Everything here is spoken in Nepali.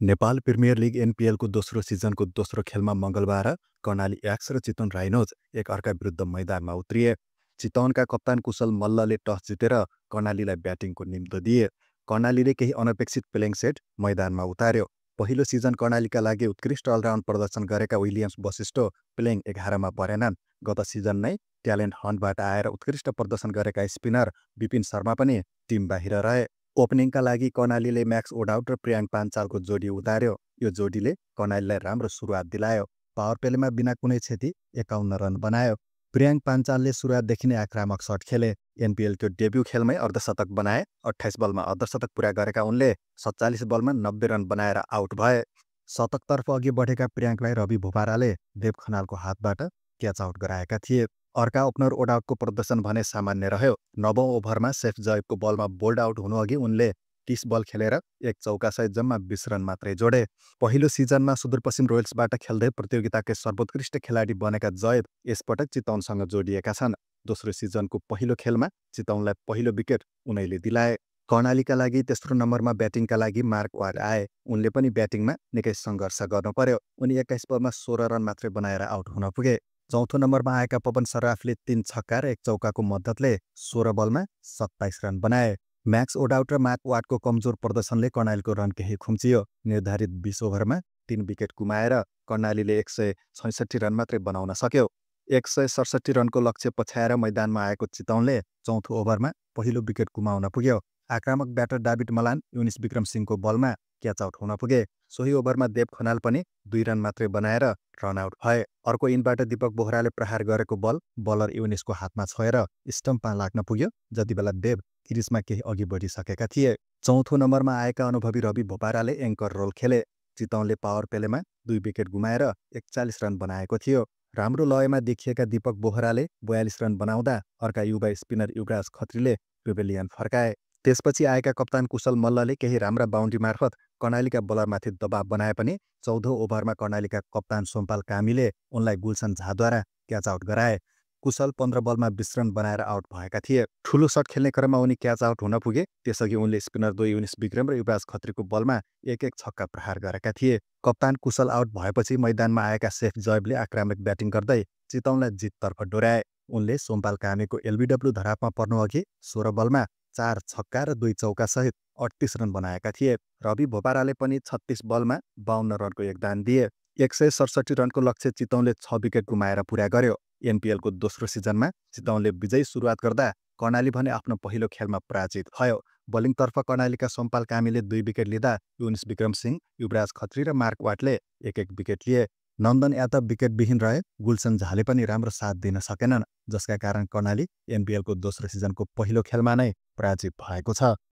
नेपाल प्रिमियर लिग एनपिएल को दोस्रो सिजनको दोस्रो खेलमा मङ्गलबार कर्णाली एक्स र चितवन राइनोज एक अर्का विरुद्ध मैदानमा उत्रिए। चितवनका कप्तान कुशल मल्लले टस जितेर कर्णालीलाई ब्याटिङको निम्तो दिए। कर्णालीले केही अनपेक्षित प्लेइङ सेट मैदानमा उतार्यो। पहिलो सिजन कर्णालीका लागि उत्कृष्ट अलराउन्ड प्रदर्शन गरेका विलियम्स वशिष्ठ प्लेइङ 11मा परेनन्। गत सिजन नै ट्यालेन्ट हन्टबाट आएर उत्कृष्ट प्रदर्शन गरेका स्पिनर विपिन शर्मा पनि टिम बाहिर रहे। ओपनिङका लागि कर्णालीले म्याक्स ओडाउट र प्रियाङ पाञ्चालको जोडी उतार्यो। यो जोडीले कर्णालीलाई राम्रो सुरुवात दिलायो। पावर प्लेमा बिना कुनै क्षति 51 रन बनायो। प्रियाङ पाञ्चालले सुरुवातदेखि नै आक्रामक सट खेले। एनपिएलको डेब्यू खेलमै अर्धशतक बनाए। 28 बलमा अर्धशतक पुरा गरेका उनले 47 बलमा 90 रन बनाएर आउट भए। शतकतर्फ अघि बढेका प्रियाङलाई रवि भोपाराले देव खनालको हातबाट क्याच आउट गराएका थिए। अर्का ओपनर ओडाउटको प्रदर्शन भने सामान्य रह्यो। 9औं ओभरमा सेफ जयबको बलमा बोल्ड आउट हुनुअघि उनले 30 बल खेलेर एक चौकासहित जम्मा 20 रन मात्रै जोडे। पहिलो सिजनमा सुदूरपश्चिम रोयल्सबाट खेल्दै प्रतियोगिताकै सर्वोत्कृष्ट खेलाडी बनेका जयब यसपटक चितवनसँग जोडिएका छन्। दोस्रो सिजनको पहिलो खेलमा चितवनलाई पहिलो विकेट उनैले दिलाए। कर्णालीका लागि तेस्रो नम्बरमा ब्याटिङका लागि मार्क वार्ड आए। उनले पनि ब्याटिङमा निकै सङ्घर्ष गर्नु पर्यो। उनी 21 बलमा 16 रन मात्रै बनाएर आउट हुन पुगे। चौथो नम्बरमा आएका पवन सर्राफले 3 छक्का र 1 चौकाको मद्दतले 16 बलमा 27 रन बनाए। म्याक्स ओडाउट र मार्क वार्डको कमजोर प्रदर्शनले कर्णालीको रन केही खुम्चियो। निर्धारित 20 ओभरमा 3 विकेट गुमाएर कर्णालीले 166 रन मात्रै बनाउन सक्यो। 167 रनको लक्ष्य पछ्याएर मैदानमा आएको चितवनले चौथो ओभरमा पहिलो विकेट गुमाउन पुग्यो। आक्रामक ब्याटर डाभिड मलान युनिस विक्रम सिंहको बलमा क्याच आउट हुन पुगे। सोही ओभरमा देव खनाल पनि 2 रन मात्रै बनाएर रन आउट भए। अर्को इनबाट दीपक बोहराले प्रहार गरेको बल बलर युनिसको हातमा छोएर स्टम्पमा लाग्न पुग्यो, जति बेला देव क्रिजमा केही अघि बढिसकेका थिए। चौथो नम्बरमा आएका अनुभवी रवि भोपाराले एङ्कर रोल खेले। चितवनले पावर प्लेमा 2 विकेट गुमाएर 41 रन बनाएको थियो। राम्रो लयमा देखिएका दीपक बोहराले 42 रन बनाउँदा अर्का युवा स्पिनर युवराज खत्रीले पेभिलियन फर्काए। त्यसपछि आएका कप्तान कुशल मल्लले केही राम्रा बाउन्ड्री मार्फत कर्णालीका बलरमाथि दबाव बनाए पनि 14औं ओभरमा कर्णालीका कप्तान सोमपाल कामीले उनलाई गुलसन झाद्वारा क्याच आउट गराए। कुशल 15 बलमा 20 रन बनाएर आउट भएका थिए। ठुलो सट खेल्ने क्रममा उनी क्याच आउट हुन पुगे। त्यसअघि उनले स्पिनर 2 युनिस विक्रम र युवराज खत्रीको बलमा एक छक्का प्रहार गरेका थिए। कप्तान कुशल आउट भएपछि मैदानमा आएका सेफ जयबले आक्रामक ब्याटिङ गर्दै चितवनलाई जिततर्फ डोर्याए। उनले सोमपाल कामीको एलबिडब्ल्यू धरापमा पर्नुअघि 16 बलमा 4 छक्का र 2 चौका सहित 38 रन बनाएका थिए। रवि भोपाराले पनि 36 बलमा 52 रनको योगदान दिए। 167 रनको लक्ष्य चितवनले 6 विकेट गुमाएर पुरा गर्यो। एनपिएलको दोस्रो सिजनमा चितवनले विजयी सुरुवात गर्दा कर्णाली भने आफ्नो पहिलो खेलमा पराजित भयो। बलिङतर्फ कर्णालीका सोमपाल कामीले 2 विकेट लिँदा युनिस विक्रम सिंह, युवराज खत्री र मार्क वाटले एक विकेट लिए। नन्दन यादव विकेटविहीन रहे। गुलसन झाले पनि राम्रो साथ दिन सकेनन्, जसका कारण कर्णाली एनपिएलको दोस्रो सिजनको पहिलो खेलमा नै पराजित भएको छ।